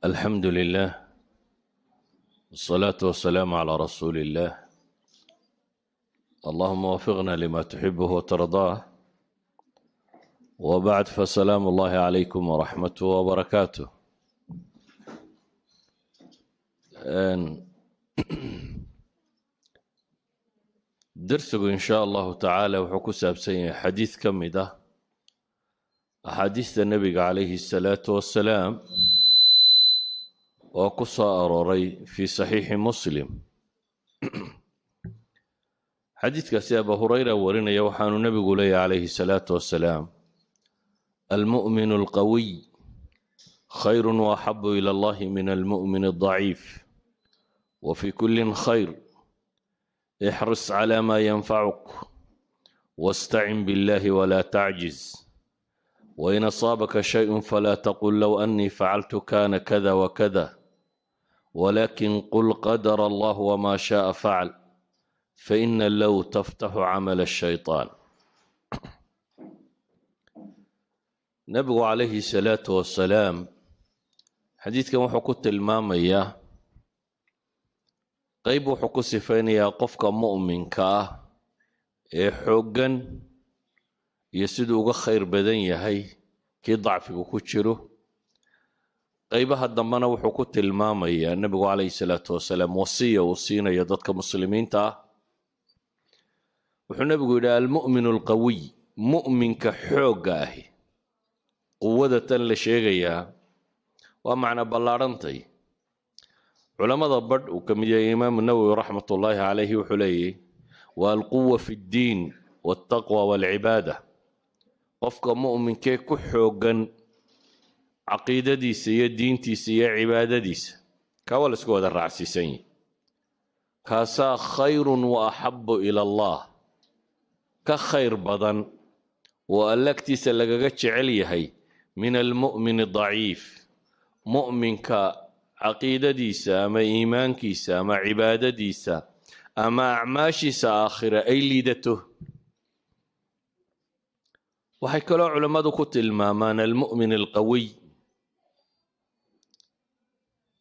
الحمد لله، والصلاة والسلام على رسول الله. اللهم وفقنا لما تحبه وترضاه، وبعد، فسلام الله عليكم ورحمته وبركاته. Darsigu in shaa Allahu tacaala wuxuu ku saabsan yahay xadiid ka mid ah axaadiista nebiga calayhi asalaatu wassalaam oo ku soo arooray fii Saxiixi Muslim. Xadiidkaasi Abu Hurayra warinaya. Waxaanu nebigu leeyahy calayhi salaatu wassalaam: "Almu'minu alqawiy khayru waaxabu ila Allahi min almu'min aldaciif, wa fi kullin khayr. Ixris cala ma yanfacuk, wastacin billahi wla tacjiz, wain asaabaka shayء falaa taqul low anii facaltu kana kada wakada, walakin qul qadara Allah wma shaءa facal, faina low taftaxu camal الshayطaan." Nebigu calayhi salaatu wasalaam xadiidkan wuxuu ku tilmaamayaa qeyb, wuxuu ku sifaynayaa qofka mu'minka ah ee xooggan iyo siduu uga khayr badan yahay kii dacfigu ku jiro. Qeybaha dambena wuxuu ku tilmaamayaa nebigu calayhi salaatu wasalaam wasiya uu siinayo dadka muslimiinta ah. Wuxuu nebigu yidhi: "Almu'minu alqawiy", mu'minka xoogga ahi. Quwada tan la sheegayaa waa macna ballaadhantay. Culammada badh uu ka mid yahay Imaamu Nawowi raxmatullaahi calayhi wuxuu leeyahy: waa alquwa fi ddiin waltaqwa waalcibaada. Qofka mu'minkee ku xooggan caqiidadiisa iyo diintiisa iyo cibaadadiisa, kaa waa la isku wada raacsiisan yihi, kaasaa khayrun wa axabu ila Allah, ka khayr badan oo Alla agtiisa lagaga jecel yahay, min almu'min daciif, mu'minka caqiidadiisa ama iimaankiisa ama cibaadadiisa ama acmaashiisa aakhira ay liidato. Waxay kaloo culammadu ku tilmaamaan almu'min alqawiy.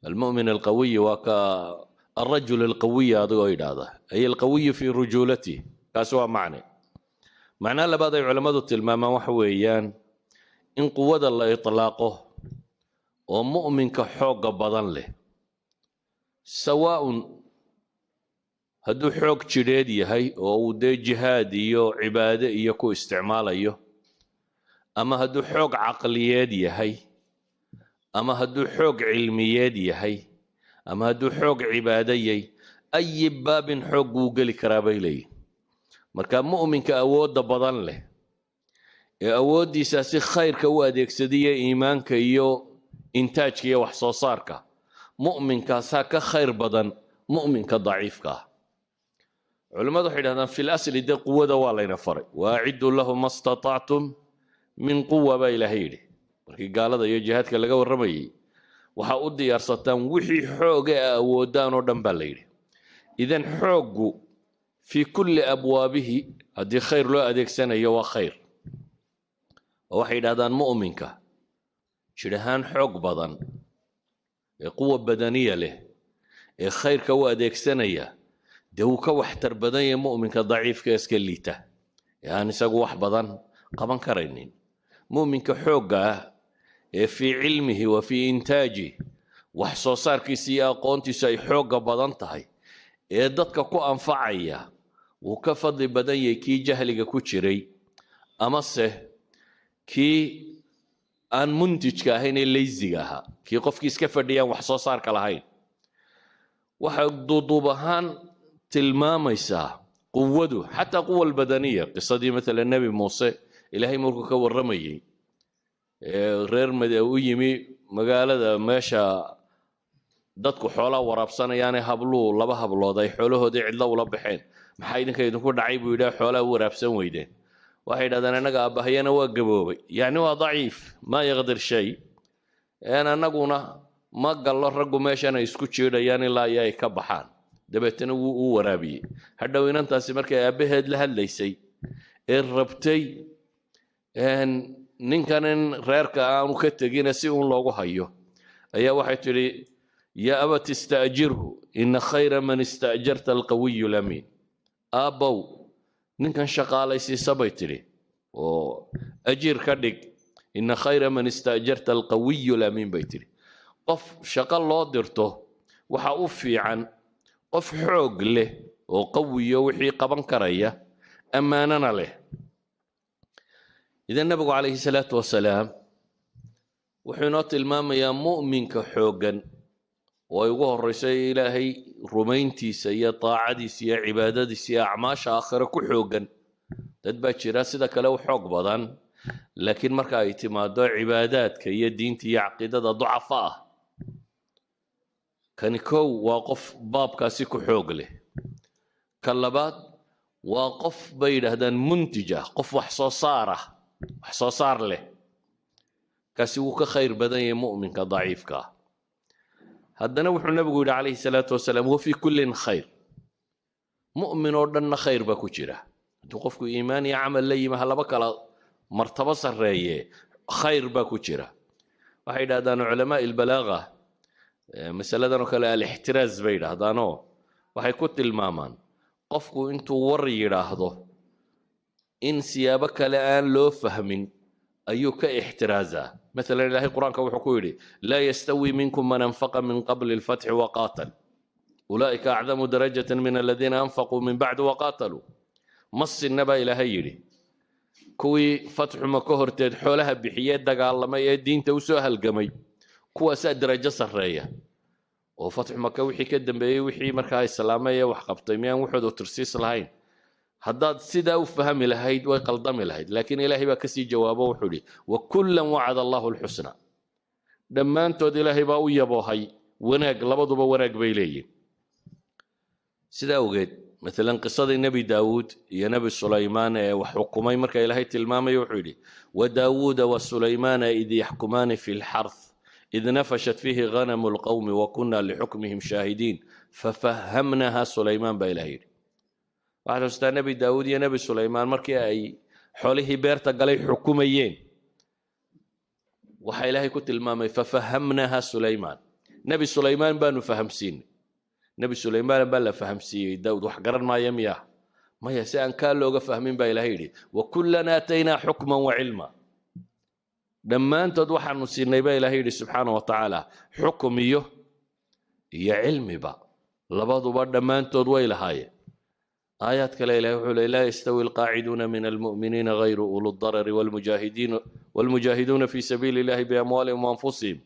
Almu'min alqawiy waa ka alrajul alqawiy adigoo yidhaahda, ay alqawiyu fii rujuulatih. Kaasi waa macne. Macnaha labaad ay culammadu tilmaamaan waxa weeyaan in quwada la itlaaqo oo mu'minka xoogga badan leh, sawaa'un hadduu xoog jidheed yahay oo uu dee jihaad iyo cibaade iyo ku isticmaalayo, ama hadduu xoog caqliyeed yahay, ama hadduu xoog cilmiyeed yahay, ama hadduu xoog cibaadayay, ayi baabin xoog wuu geli karaa bay leeyihin. Marka mu'minka awoodda badan leh ee awooddiisa si khayrka u adeegsadiya, iimaanka iyo intaajka iyo wax soo saarka, mu'minkaasaa ka khayr badan mu'minka daciifka ah. Culimmadu waxay yidhahdaan, fil asli dee quwada waa layna faray. "Waaciduu lahum ma statactum min quwa" baa Ilaahay yidhi markii gaalada iyo jihaadka laga warramayey. Waxaa u diyaarsataan wixii xooga a awoodaan oo dhan baa la yidhi. Idan xooggu fii kulli abwaabihi haddii khayr loo adeegsanayo waa khayr. Oo waxay yidhahdaan mu'minka jidh ahaan xoog badan ee quwa badaniya leh ee khayrka u adeegsanaya, dee wuu ka waxtar badan yahay mu'minka daciifka ee iska liita ee aan isagu wax badan qaban karaynin. Mu'minka xoogga ah ee fii cilmihi wa fii intaajih, wax soo saarkiisa iyo aqoontiisu ay xoogga badan tahay ee dadka ku anfacaya, wuu ka fadli badan yahay kii jahliga ku jiray amase kii aan muntijka ahayn ee lazy-ga ahaa, kii qofkii iska fadhiyaan wax soo saarka lahayn. Waxay duuduub ahaan tilmaamaysaa quwadu xataa quwa albadaniya. Qisadii maalan Nebi Muuse Ilaahay markuu ka warramayey, reer u yimi magaalada meesha dadku xoolaa waraabsanayaane, habluu laba hablood ay xoolahoodii cidlo ula baxeen. "Maxaa idinka idinku dhacay?" buu yidhaha, "xoolaa u waraabsan weydeen?" Waxay yidhahdeen: "Annaga aabbahayana waa gaboobay, yacni waa daciif, maa yaqdir shay, annaguna ma gallo raggu meeshan ay isku jiidhayaan ilaa iyo ay ka baxaan." Dabeetana wuu u waraabiyey. Hadhow inantaasi markay aabbaheed la hadlaysay ee rabtay ninkan in reerka aanu ka tegina si uun loogu hayo, Ayaa waxay tidhi: "Yaa abati ista'jirhu, ina khayra man ista'jarta alqawiyu lamiin." Aabbow, ninkan shaqaalaysiisa, bay tidhi, oo ajiir ka dhig. "Ina khayra man ista'jarta alqawiyu lamiin," bay tidhi. Qof shaqo loo dirto waxa u fiican qof xoog leh oo qawiyo, wixii qaban karaya, ammaanana leh. Idan Nabigu calayhi salaatu wasalaam wuxuu inoo tilmaamayaa mu'minka xooggan oo ay ugu horreyso Ilaahay rumayntiisa iyo taacadiisa iyo cibaadadiisa iyo acmaasha aakhire ku xooggan. Dad baa jira sida kale u xoog badan, laakiin marka ay timaado cibaadaadka iyo diinta iyo caqiidada ducafa ah. Kani kow waa qof baabkaasi ku xoog leh. Ka labaad waa qof, bay yidhaahdaan, muntij ah, qof wax soo saar ah, wax soo saar leh. Kaasi wuu ka khayr badan yahay mu'minka daciifka ah. Haddana wuxuu Nabigu yidhi calayhi salaatu wasalaam: "Wa fii kullin khayr." Mu'min oo dhanna khayr baa ku jira. Hadduu qofku iimaan iyo camal la yimi, ha laba kala martabo sarreeye, khayr baa ku jira. Waxay yidhahdaan culamaa ilbalaaga masaladan oo kale alixtiraaz bay yidhaahdaanoo waxay ku tilmaamaan qofku intuu war yidhaahdo in siyaabo kale aan loo fahmin ayuu ka ixtiraazaa. Maalan, Ilaahay Qur-aanka wuxuu ku yidhi: "Laa yastawi minkum man anfaqa min qabli alfatxi waqaatal ulaa'ika acdamu darajatan min aladiina anfaquu min bacdu waqaataluu." Ma sinna, baa Ilaahay yidhi, kuwii fatxu Maka horteed xoolaha bixiyee dagaalamay ee diinta usoo halgamay. Kuwaasaa darajo sarreeya, oo fatxu Maka wixii ka dambeeyey, wixii markaa islaamay ee wax qabtay, miyaan waxoodu tirsiis lahayn? Haddaad sidaa u fahmi lahayd, way qaldami lahayd. Laakiin Ilaahay baa kasii jawaabo, wuxuu idhi: "Wakullan wacada Allahu alxusna." Dhammaantood Ilaahay baa u yaboohay wanaag. Labaduba wanaag bay leeyihin. Sidaa awgeed, maalan, qisadii Nebi Daawuud iyo Nebi Sulaymaan ee wax xukumay marka Ilaahay tilmaamayo, wuxuu yidhi: "Wadaawuuda wasulaymaana id yaxkumaani fi lxarth id nafashat fiihi ghanamu lqawmi wakuna lixukmihim shaahidiin fafahamnaha Sulaymaan," baa Ilahay yidhi. Waxaad xustaa Nebi Daawuud iyo Nebi Sulaymaan markii ay xoolihii beerta galay xukumayeen. Waxaa Ilaahay ku tilmaamay "fafahamnaha Sulaymaan", Nebi Sulaymaan baanu fahamsiinay. Nebi Sulaymaan baa la fahamsiiyey, Daawud wax garan maaya miya? Maya, si aan kaa looga fahmin baa Ilahay yidhi: "Wakullan aataynaa xukman wa cilma." Dhammaantood waxaanu siinay, baa Ilahay yidhi subxaana wa tacaala, xukum iyo cilmiba. Labaduba dhammaantood way lahaayeen. Aayaad kale Ilahay wuxuu leey: "Laa yastawi alqaaciduuna min almu'miniina gayru ulu darari walmujaahiduuna fi sabiili illahi biamwaalihim waanfusihim,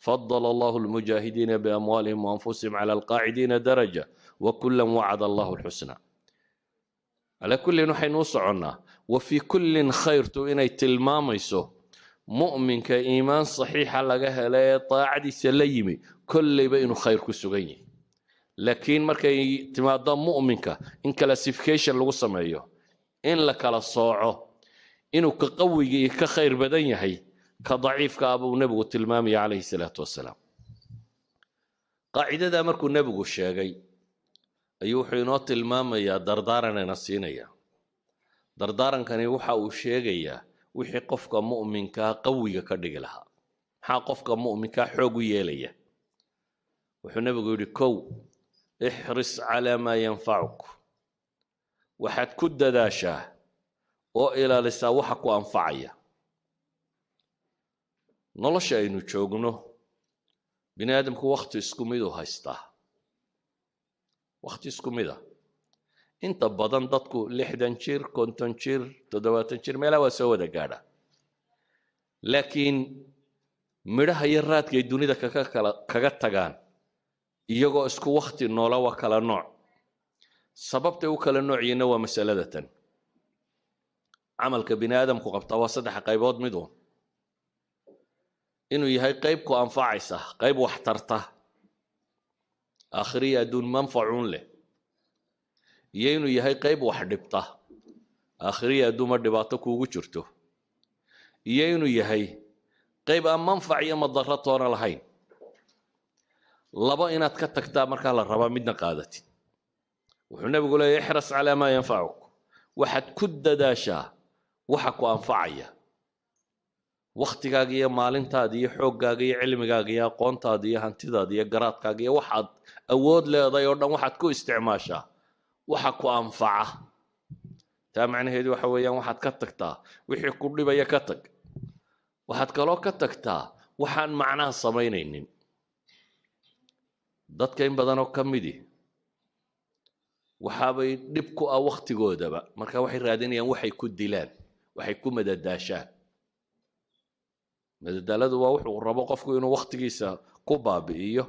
fadala Allahu almujaahidiina biamwaalihim waanfusihim cala alqaacidiina daraja wakullan wacada Allahu alxusna." Calaa kullin, waxaynu u soconnaa "wa fii kullin khayrtu" inay tilmaamayso mu'minka iimaan saxiixa laga hela ee daacadiisa la yimi kolleyba inuu khayr ku sugan yahay. Laakiin markay timaado mu'minka in classification lagu sameeyo, in la kala sooco, inuu ka qawigii ka khayr badan yahay ka daciifka ah, buu Nebigu tilmaamaya calayhi salaatu wasalaam. Qaacidadaa markuu Nebigu sheegay ayuu wuxuu inoo tilmaamayaa dardaaranina siinaya. Dardaarankani waxa uu sheegayaa wixii qofka mu'minkaa qawiga ka dhigi lahaa. Maxaa qofka mu'minkaa xoog u yeelaya? Wuxuu Nebigu yidhi: kow, ixris calaa maa yanfacuk. Waxaad ku dadaashaa oo ilaalisaa waxa ku anfacaya. Nolosha aynu joogno, bini aadamku wakhti isku miduu haystaa, wakhti isku mid ah. Inta badan dadku 60 jir, 50 jir, 70 jir, meelaha waa soo wada gaadha. Laakiin midhaha iyo raadkay dunida kaga kala kaga tagaan iyagoo isku wakhti noola waa kala nooc. Sababtay u kala nooc yihiinna waa masalada tan. Camalka bini aadamku qabtaa waa saddex qaybood mid uun: inuu yahay qayb ku anfacaysa, qayb wax tarta, aakhiriya adduun manfacuun leh, iyo inuu yahay qayb wax dhibta, aakhiriya adduunma dhibaato kuugu jirto, iyo inuu yahay qayb aan manfac iyo madaro toona lahayn. Labo inaad ka tagtaa markaa la rabaa, midna qaadatid. Wuxuu Nebigu leeyahy: ixras calaa maa yanfacuk. Waxaad ku dadaashaa waxa ku anfacaya. Wakhtigaaga iyo maalintaada iyo xooggaaga iyo cilmigaaga iyo aqoontaada iyo hantidaada iyo garaadkaaga iyo waxaad awood leedahay oo dhan waxaad ku isticmaashaa waxa ku anfaca. Taa macnaheedu waxa weeyaan, waxaad ka tagtaa wixii ku dhibaya, ka tag. Waxaad kaloo ka tagtaa waxaan macnaha samaynaynin. Dadka in badanoo ka midi waxaabay dhib ku ah wakhtigoodaba. Marka waxay raadinayaan waxay ku dilaan, waxay ku madadaashaan. Madadaaladu waa wuxuu rabo qofku inuu wakhtigiisa ku baabi'iyo,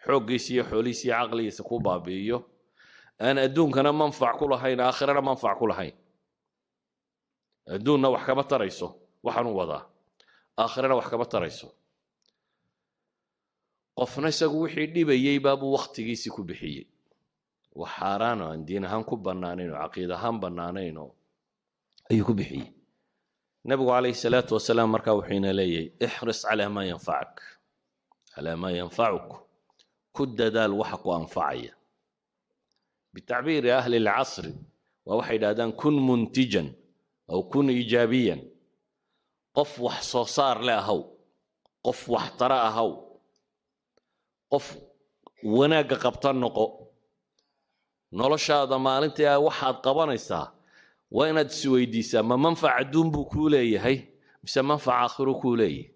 xooggiisa iyo xoolihiisa iyo caqligiisa ku baabi'iyo, aan adduunkana manfac ku lahayn, aakhirana manfac ku lahayn. Adduunna wax kama tarayso waxaanu wadaa, aakhirana wax kama tarayso. Qofna isagu wixii dhibayey baabuu wakhtigiisii ku bixiyey, wax xaaraan oo aan diin ahaan ku bannaanayn oo caqiid ahaan bannaanayn oo ayuu ku bixiyey. Nabigu calayhi salaatu wasalaam markaa wuxuu ina leeyahay: احرص على ما ينفعك، على ما ينفعك. Ku dadaal waxa ku anfacaya. بتعبير أهل العصر waa waxay yidhahdaan كن منتجا أو كن إيجابيا. Qof wax soo saar le ahaw, qof wax tara ahaw, qof wanaagga qabta noqo. Noloshaada maalintii waxaad qabanaysaa waa inaad isweydiisaa: ma manfac adduun buu kuu leeyahay mise manfac aakhiro kuu leeyahay?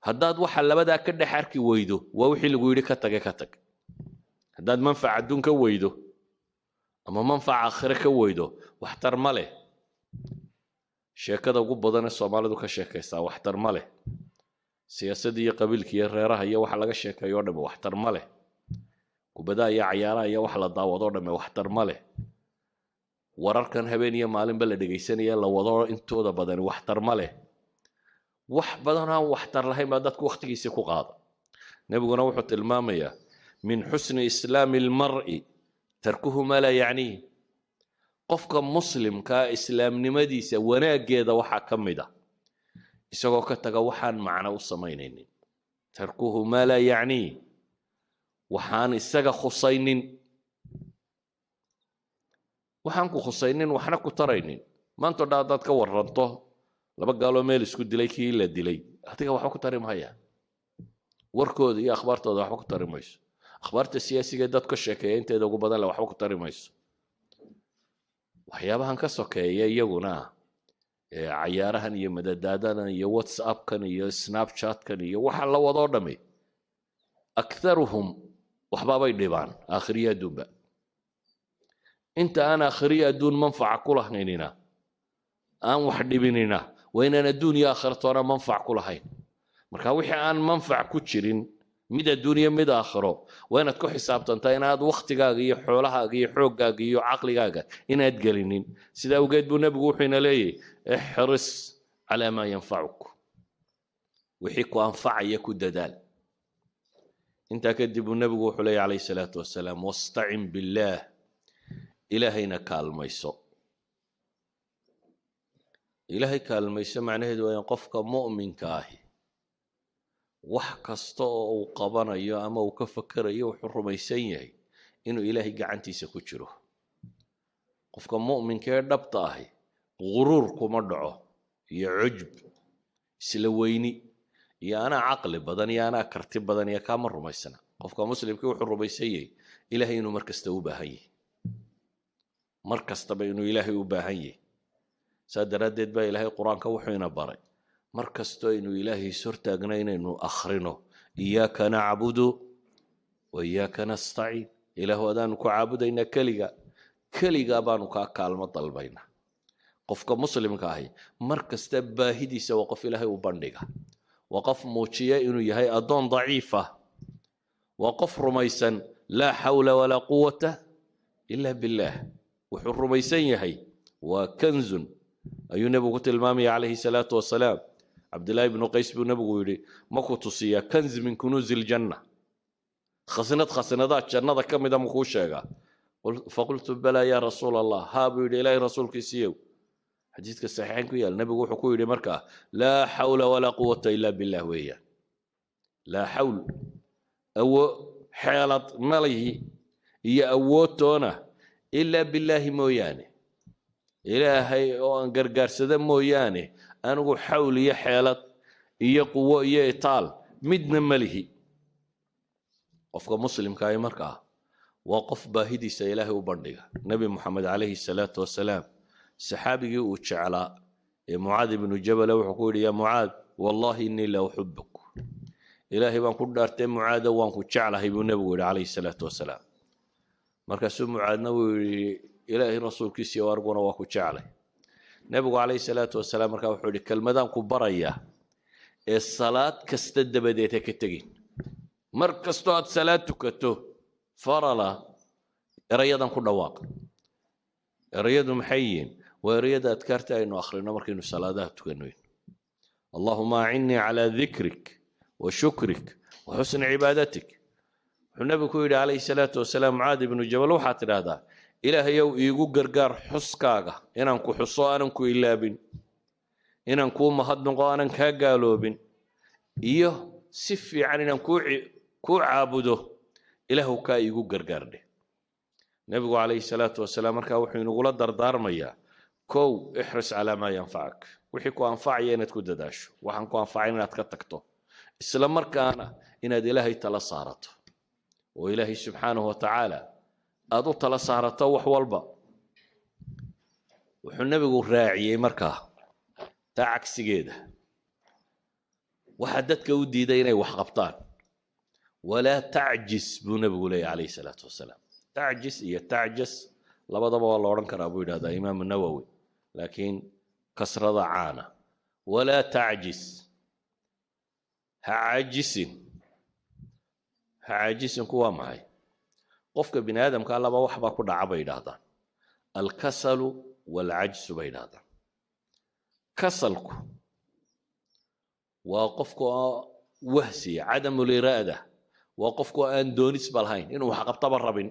Haddaad waxa labadaa ka dhex arki weydo, waa wixii lagu yidhi ka tage, ka tag. Haddaad manfac adduun ka weydo ama manfac aakhire ka weydo, waxtar ma leh. Sheekada ugu badan ee Soomaalidu ka sheekaysaa waxtar ma leh. Siyaasadda iyo qabiilka iyo reeraha iyo waxa laga sheekeeyo o dhamme waxtar ma leh. Kubadaha iyo cayaaraha iyo wax la daawado o dhamme waxtar ma leh. Wararkan habeen iyo maalinba la dhegaysanaya, la wado intooda badani waxtar ma leh. Wax badan aan waxtar lahayn baa dadku wakhtigiisii ku qaada. Nebiguna wuxuu tilmaamayaa: من حسن إسلام المرء تركه ما لا يعنيه. Qofka muslimkaa islaamnimadiisa wanaaggeeda waxaa ka mid ah isagoo ka taga waxaan macno u samaynaynin. تركه ما لا يعنيه, waxaan isaga khusaynin. Waxaan ku khusaynin, waxna ku taraynin. Maanto dha haddaad ka waranto laba gaaloo meel isku dilay, kii la dilay adiga waxba ku tari mahaya. Warkooda iyo akhbaartooda waxba ku tari mayso. Akhbaarta siyaasiga dad ka sheekeeya inteeda ugu badan le waxba ku tari mayso. Waxyaabahan ka sokeeya iyaguna, cayaarahan iyo madadaadadan iyo WhatsAppkan iyo Snapchatkan iyo waxa la wadoo dhami, أكثرهم waxbaabay dhibaan aakhiriya adduunba. Inta aan aakhiriya adduun manfaca ku lahaynina, aan wax dhibinina, waa inaan adduun iyo aakhira toona manfac ku lahayn. Marka wixii aan manfac ku jirin, mid adduun iyo mid aakhiro, waa inaad ku xisaabtantaa inaad wakhtigaaga iyo xoolahaaga iyo xooggaaga iyo caqligaaga inaad gelinin. Sidaa awgeed buu Nebigu wuxuu ina leeyahy: احرص على ما ينفعك. Wixii ku anfacaya ku dadaal. Intaa kadib buu Nebigu wuxuu leeyahy calayhi salaatu wasalaam: واستعن بالله. Ilaahayna kaalmayso. Ilaahay kaalmayso macnaheedu waa in qofka mu'minka ahi wax kasta oo uu qabanayo ama uu ka fakerayo wuxuu rumaysan yahay inuu Ilaahay gacantiisa ku jiro. Qofka mu'minka ee dhabta ahi guruur kuma dhaco iyo cujb, isla weyni iyo anaa caqli badan iyo anaa karti badan iyo kaama rumaysana. Qofka muslimkii wuxuu rumaysan yahay Ilaahay inuu mar kasta u baahan yahay, mar kastaba inuu Ilaahay u baahan yahay. Saa daraaddeed baa Ilaahay Qur-aanka wuxuu ina baray mar kastoo aynu Ilaahay is hortaagna inaynu akhrino: إياك نعبد وإياك نستعين. Ilaahu, adaanu ku caabudaynaa keliga, keligaa baanu kaa kaalmo dalbaynaa. Qofka muslimka ahi mar kasta baahidiisa waa qof Ilaahay u bandhiga, waa qof muujiya inuu yahay addoon daciif ah, waa qof rumaysan لا حول ولا قوة إلا بالله. Wuxuu rumaysan yahay waa كنز ayuu Nebigu ku tilmaamaya calayhi salaatu wasalaam. Cabdillaahi ibnu Qays buu Nebigu yidhi: "Ma ku tusiyaa كنز من كنوز الجنة? Khasnad khasnadaha jannada ka mida ma kuu sheegaa?" فقلت بلى يا رسول الله. Haa, buu yidhi, Ilaahay rasuulkiisiiyow. Xadiidka saxiixayn ku yaal, Nebigu wuxuu ku yidhi markaa: لا حول ولا قوة إلا بالله weeyaan. Laa xawl, awo xeelad malihi iyo awoodtoona, إلا بالله mooyaane. Ilaahay oo aan gargaarsada mooyaane, Anigu xawl iyo xeelad iyo quwo iyo itaal midna ma lihi. Qofka muslimkaahi markaa waa qof baahidiisa Ilaahay u bandhiga. Nebi Moxamed calayhi salaatu wasalaam saxaabigii uu jeclaa ee Mucaad ibnu Jabale wuxuu ku yidhi: "Yaa Mucaad, wallahi innii la uxibuk." Ilaahay baan ku dhaartay, Mucaado, waan ku jeclahay, buu nebigu yidhi calayhi salaatu wasalaam. Markaasuu Mucaadna wuu yidhi: "Ilaahay rasuulkiisiyo, arguna waa ku jeclay." Nebigu calayhi salaatu wasalaam markaa wuxuu yidhi: "Kelmadaan ku barayaa ee salaad kasta dabadeed ha ka tegin. Mar kastoo aad salaad tukato farala, erayadan ku dhawaaq." Erayadu maxay yihiin? Waa erayada adkaarta aynu akhrino markaynu salaadaha tukanoyn: "Allahuma acinnii calaa dikrik wa shukrik wa xusni cibaadatik." Wuxuu nebigu ku yidhi calayhi salaatu wasalaam Mucaad ibnu Jabal: "Waxaad tidhaahdaa, Ilaahayow, iigu gargaar xuskaaga, inaan ku xuso aanan ku ilaabin, inaan kuu mahadnaqo aanan kaa gaaloobin, iyo si fiican inaan kuu caabudo. Ilaahu, kaa iigu gargaar dheh." Nebigu calayhi salaatu wasalaam markaa wuxuu inagula dardaarmayaa: kow, ixris calaa maa yanfacak, wixii ku anfacaya inaad ku dadaasho, waxaan ku anfacayn inaad ka tagto, isla markaana inaad Ilaahay tala saarato oo Ilaahay subxaanahu wa tacaala aad u tala saarato wax walba. Wuxuu nebigu raaciyey markaa taa cagsigeeda, waxaa dadka u diiday inay wax qabtaan: "Walaa tacjis," buu nebigu leeyahy calayhi salaatu wasalaam. Tacjis iyo tacjas labadaba waa la odhan karaa, buu yidhahdaa Imaamu Nawowi, laakiin kasrada caana. "Walaa tacjis," ha caajisin. Ha caajisinku waa maxay? Qofka bini aadamka laba wax baa ku dhaca, bay yidhaahdaan: alkasalu waalcajsu, bay yidhahdaan. Kasalku waa qofka oo wahsiya, cadamu liraada, waa qofku aan doonisba lahayn, inuu wax qabtaba rabin.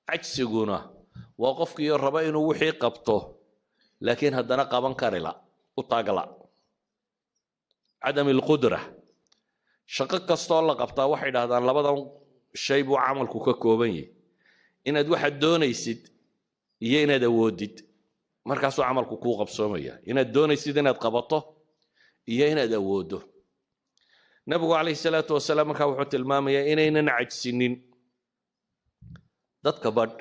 Cajsiguna waa qofkii raba inuu wixii qabto, laakiin haddana qaban karila, u taagla, cadam alqudra. Shaqo kastoo la qabtaa, waxay dhahdaan, labadan shay buu camalku ka kooban yahay: inaad waxaad doonaysid iyo inaad awoodid. Markaasuu camalku kuu qabsoomaya, inaad doonaysid inaad qabato iyo inaad awooddo. Nabigu calayhi salaatu wasalaam markaa wuxuu tilmaamayaa inaynan cajsinin. Dadka badh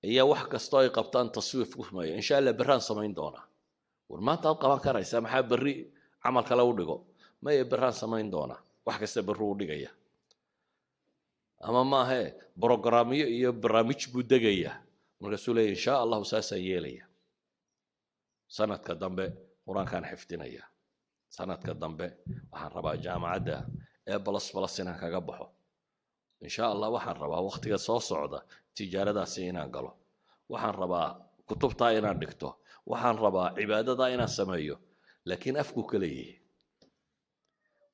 ayaa wax kastoo ay qabtaan taswiif ku sameeya: "Insha Allah berraan samayn doonaa." War, maanta aad qaban karaysaa, maxaa berri camal kale u dhigo? "Maya, berraan samayn doonaa." Wax kasta berri u dhigaya, ama maahe brogramyo iyo barnaamij buu degaya. Markaasuu leeya: "Insha Allahu saasaan yeelaya. Sanadka dambe Qur-aankaan xifdinaya. Sanadka dambe waxaan rabaa jaamacadda ee plus plus inaan kaga baxo. Insha Allah waxaan rabaa waktiga soo socda tijaaradaasi inaan galo. Waxaan rabaa kutubtaa inaan dhigto. Waxaan rabaa cibaadadaa inaan sameeyo." Laakiin afku ka leeyahay,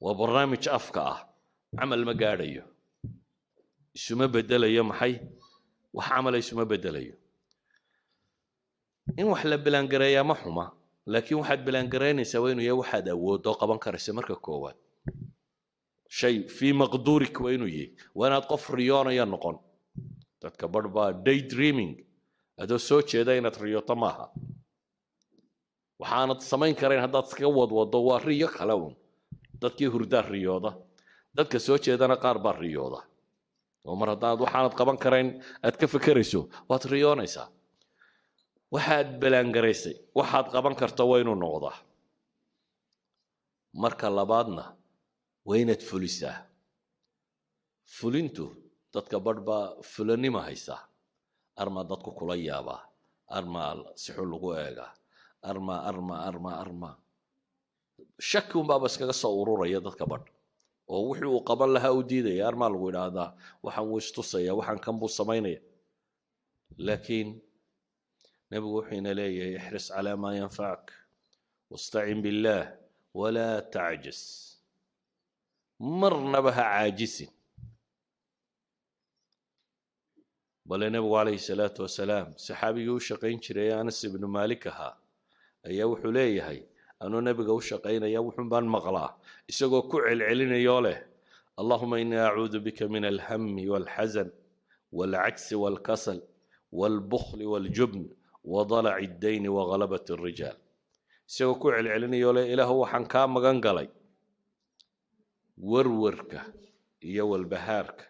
waa barnaamij afka ah, camal ma gaadhayo, isuma bedelayo. Maxay wax camala isuma bedelayo. In wax la plan gareeyaa ma xuma, laakiin waxaad plan garaynaysaa waa inuu yahay waxaad awooddo, qaban karaysa. Marka koowaad, shay fii maqduurik waa inuu yahay. Waa inaad qof riyoonaya noqon. Dadka barh baa day dreaming, adoo soo jeeda inaad riyooto maaha. Waxaanad samayn karayn haddaad iskaga wadwado, waa riyo kale un. Dadkii hurdaa riyooda, dadka soo jeedana qaar baa riyooda. Oo mar haddaad waxaanad qaban karayn aad ka fekerayso, waad riyoonaysaa. Waxaad plan garaysay waxaad qaban karto waa inuu noqdaa. Marka labaadna waa inaad fulisaa. Fulintu, dadka barh baa fulanima haysaa. Armaa dadku kula yaabaa, armaa si xun lagu eegaa, armaa, armaa, armaa, armaa, shaki unbaaba iskaga soo ururaya dadka badh, oo wixii uu qaban lahaa u diidaya. Armaa lagu idhaahdaa, waxaan wuu istusaya, waxaan kan buu samaynaya. Laakiin nebigu wuxuu ina leeyahay: ixris calaa maa yanfacak wastacin billaah walaa tacjis. Marnaba ha caajisin. Bale nebigu calayhi salaatu wasalaam saxaabigii u shaqayn jiray, Anas ibnu Maalik ahaa, ayaa wuxuu leeyahay: "Anuu nebiga u shaqaynaya wuxun baan maqlaa isagoo ku celcelinayoo leh: Allahuma inii acuudu bika min alhami walxasan walcajsi walkasal walbukhli waljubn wadalaci addayni waghalabati alrijaal." Isagoo ku celcelinayo le: "Ilaahu, waxaan kaa magan galay warwarka iyo walbahaarka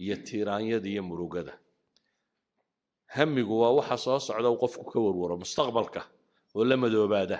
iyo tiiraanyada iyo murugada." Hamigu waa waxa soo socda uu qofku ka warwaro, mustaqbalka oo la madoobaada.